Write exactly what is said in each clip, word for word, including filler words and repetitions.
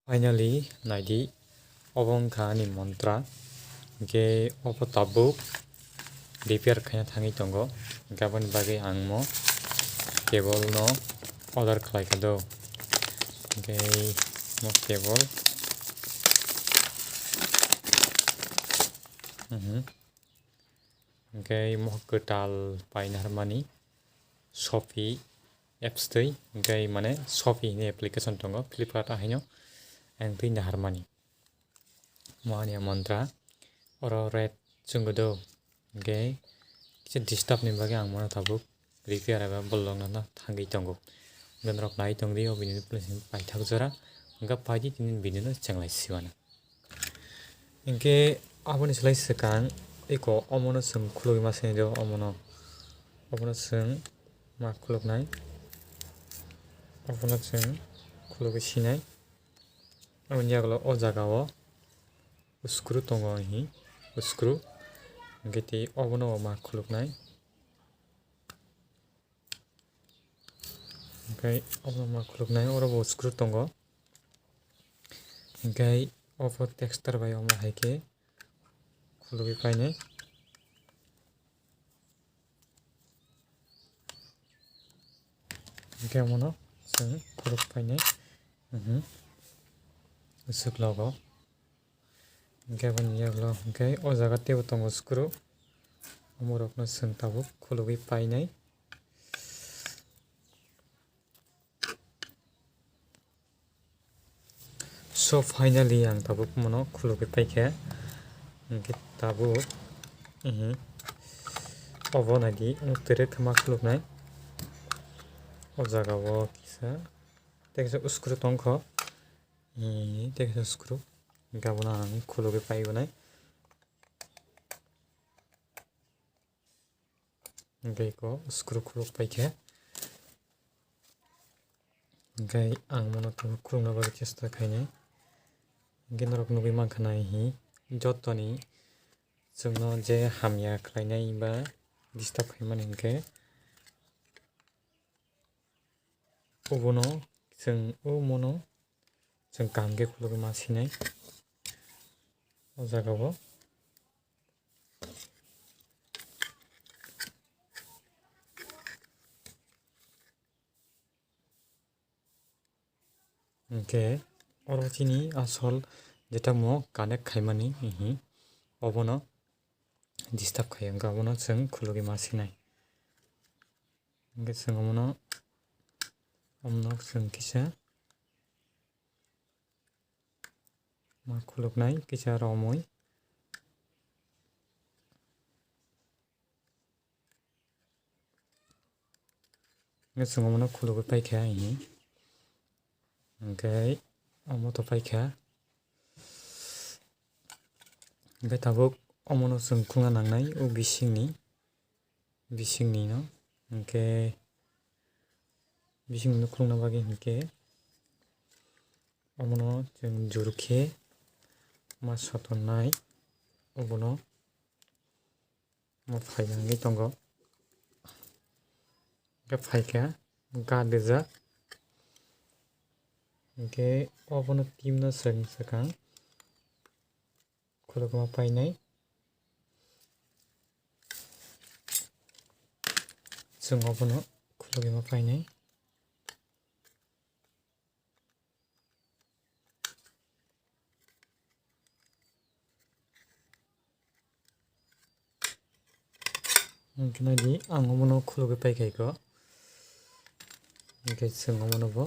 Finally, naidi, obo wngkha ani montra. Hwnkhe obo tabuk repair khaina thangwi tongo. Hwnkhe aboni bagwi ang mo cable no order khlai kha do. Hwnkhe mo cable. Mhm. Hwnkhe mo kwtal paina harmani Shopee apps twi, hwnkhe mane Shopee hinwi application tongo, Flipkart haino ang twi naharmani. Mo ani montra, oro red chwngwi do, hwnkhe kisa disturb ni bagwi ang mono tabuk repair eba bolongna thangwi tongo. Hwnkhe norok nai tongdi, o bini place ni paithak jora, hwnkhe paidi tini bini no chenglai siwana. Hwnkhe aboni slai swkang eko omono chwng khulugwi ma sinai do, omono, omono chwng ma khuluknai, omono chwng khulugwi sinai. Aboni yagulo o jaga o screw tongo, ahi screw, hwnkhe tei obono ma khuluknai. Hwnkhe obo ma khuluknai, oro bo screw tongo. Hwnkhe obo texter bai omo hai khe khulugwi painai. Hwnkhe omono chwng khuluk painai. Mhm. Swk logo. Hwnkhe aboni yagulo hwnkhe o jaga teibo tongo screw. Omorokno chwng tabuk khulugwi painai. So finally ang tabuk mono khulugwi paikha. Hwnkhe tabuk, mhm, obo naidi, omo twrwk khe ma khuluknai. O jaga o kisa tei kisa screw tongkho. Ee, tei kisa screw. Hwnkhe abono ang khulugwi paibo nai. Hwnkhe eko screw khuluk paikha. Hwnkhe ang mono tabuk khulukna bagwi chesta khainai. Hwnkhe norok nugwi mankha nai hi, jotoni chwngno je hamya khlainai ba disturb khaimani hwnkhe, obono chwng omono chwng kaham khe khulugwi ma sinai o jaga o. Hwnkhe oro chini asol jeta mo connect khaimani, hihi, obono disturb khai, hwnkhe obono chwng khulugwi ma sinai. Hwnkhe chwng omono, omono chwng kisa ma khuluknai kisa romwi. Hwnkhe chwng omono khulugwi paikha, hihi. Hwnkhe omo to paikha. Hwnkhe tabuk omono chwng khulna nangnai o bisingni, bisingni no. Hwnkhe bisingni no khulna bagwi hwnkhe omono chwng juru khe ma sotonnai obono. Omo phaina hwnwi tongo. Hwnkhe phaikha, ga rijak. Hwnkhe obono team no swng swkang khulugma painai. Chwng obono khulugma painai. Hwnkhe naidi, ang omono khulugwi paikha eko. Hwnkhe chwng omono bo,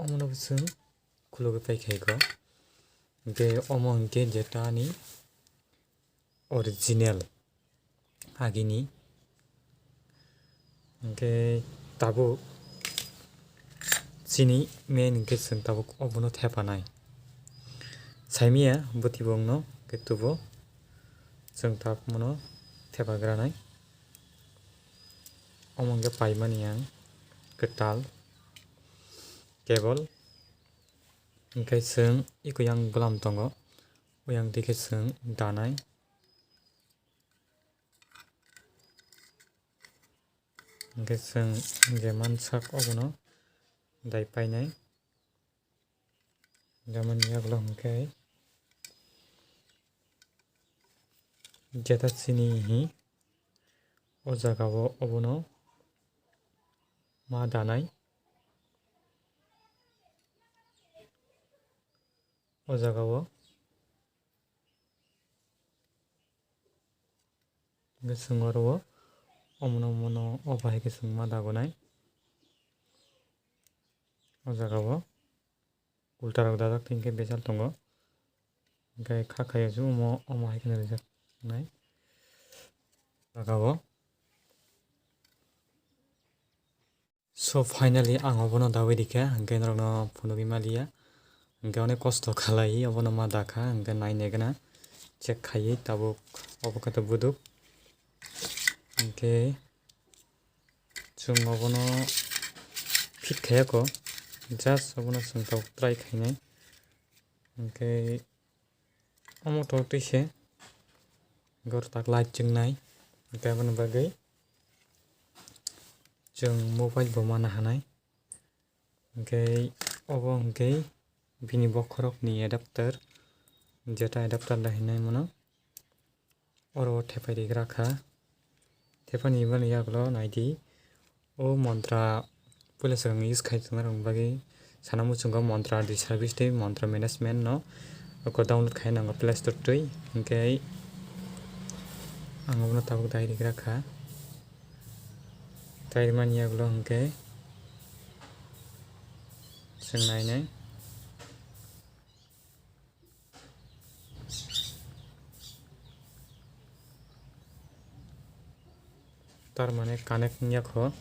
omono bo chwng khulugwi paikha eko. Hwnkhe omo hwnkhe jeta ani original agini. Hwnkhe tabuk chini main hwnkhe chwng tabuk obono thepanai. Saimaya bwtwi bo wngno hwnkhe tubo chwng tabuk mono thepagranai. Omo hwnkhe paimani ang kwtal cable. Hwnkhe chwng eko yang bwlam tongo. O yang twi khe chwng danai. Hwnkhe chwng je mansak obono dai painai. Jamani yagulo hwnkhe jeta chini hi o jagao obono ma danai. O jagao hwnkhe chwng oro o omono omono o bahai khe chwng ma dagonai. O jagao ulta rok dajak tei hwnkhe bejal tongo. Hwnkhe kha khaio se omo, omo hai kheno rijak nai. O jagao. So finally ang obono dawi rikha, hwnkhe norokno phunugwi maliya. Hwnkhe onek kosto khalai obono ma dakha, hwnkhe nainai gana check khaiwi tabuk obo khe to buduk. Hwnkhe chwng obono fit khaiya kho, just obono chwng tabuk try khainai. Hwnkhe omo to twi se gor tak light chwngnai, hwnkhe aboni bagwi chwng mobile bo mana hanai. Hwnkhe obo hwnkhe bini bokhorokni adapter, jeta adapter da hinwi mano. Oro thepai rigra kha. Thepani bani yagulo naidi. O montra puila swkang use khai tongna rok bagwi sana muchungo montra di service tei montra management no oko download khai nango Play Store twi. Hwnkhe ang obono tabuk dai rigra kha. Dai mani yagulo hwnkhe chwng nainai. Tar mane connect wngya kho.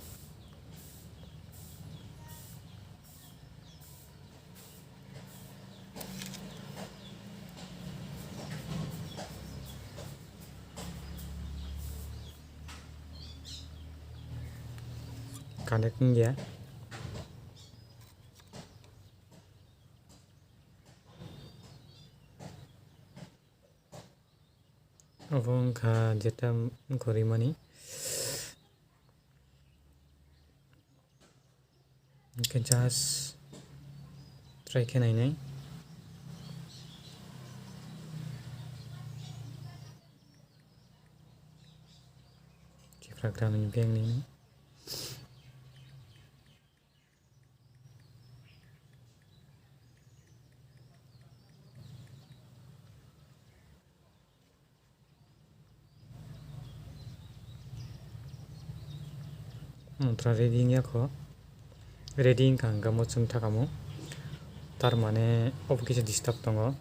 Connect wngya. Obo wngkha jeta wngkha rimani. Hwnkhe just try khe nainai. Tipra Gramin Bank ni. Montra ready wngya kho. Ready wngkha hwnkhe omo chwng thakamo. Tar mane obo kisa disturb tongo.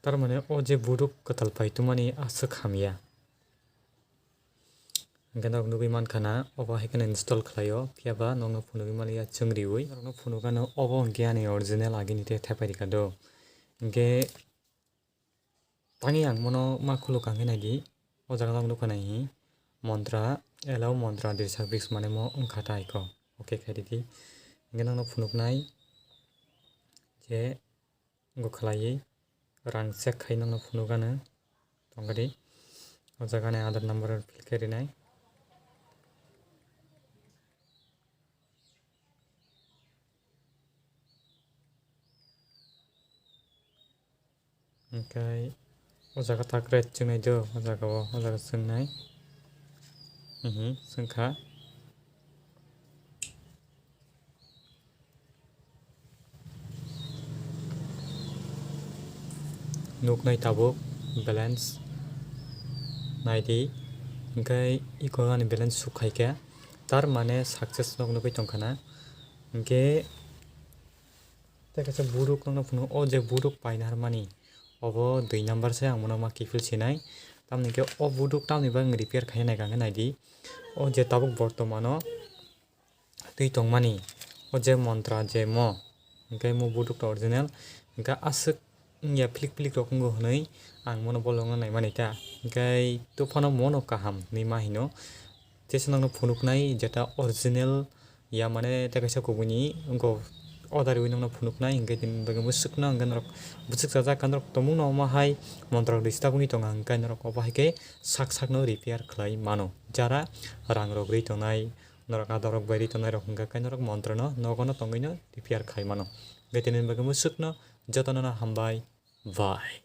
Tar mane o je buduk kwtal pai tongmani aswk hamya. Hwnkhe norok nugwi mankha na, obo hai kheno install khlaio, phiya ba nokno phunugwi maliya chwng riui. Norokno phunukgano obo hwnkhe ani original agini tei thepai rikha do. Hwnkhe tangwi ang mono ma khuluk ang khe naidi, o jaga nok nukha nai hi Montra, allow Montra dirsak bix mane mo wngkha tai ko. Ok khai ridi. Hwnkhe nokno phunuknai je Go khlaiwi rang check khai nokno phunukgano tongkha di. O jaga ni Aadhaar number fill khe rinai. Hwnkhe o jaga tak red chwngnai do, o jaga o, o jaga chwngnai. Hihi chwngkha. Nuknai tabuk balance naidi, hwnkhe iko ani balance suk khaikhe, tar mane success nok nugwi tongkha na. Hwnkhe tei kaisa buduk nokno phunuk, o je buduk paina harmani, obo dui number se ang bono ma kiphil sinai. Tamoni khe o buduk tamoni bagwi repair khaina naikha hwnkhe naidi, o je tabuk bortomano twi tongmani, o je Montra je mo, hwnkhe mo buduk to original, hwnkhe aswk wngya philik philik rok wngo hwnwi ang bono bolongno naimani ta, hwnkhe to phano mono kaham hinwi ma hino. Teisa nokno phunuknai jeta original ya, mane tei kaisa kubuni wngkha order wi nokno phunuknai, hwnkhe tini bagwi bwswkno hwnkhe norok bwswk chajak kha norok tongmungno omo hai montrok rwi staboni tongo hwnkhe norok obo hai khe sak sakno repair khlai mano. Jara rang rok rwi tongnai, norok ador rok bai rwi tongnai rok hwnkhe norok montrono nogono tongwino repair khlai mano. Hwnkhe tini bagwi bwswkno jotono no hambai, bye.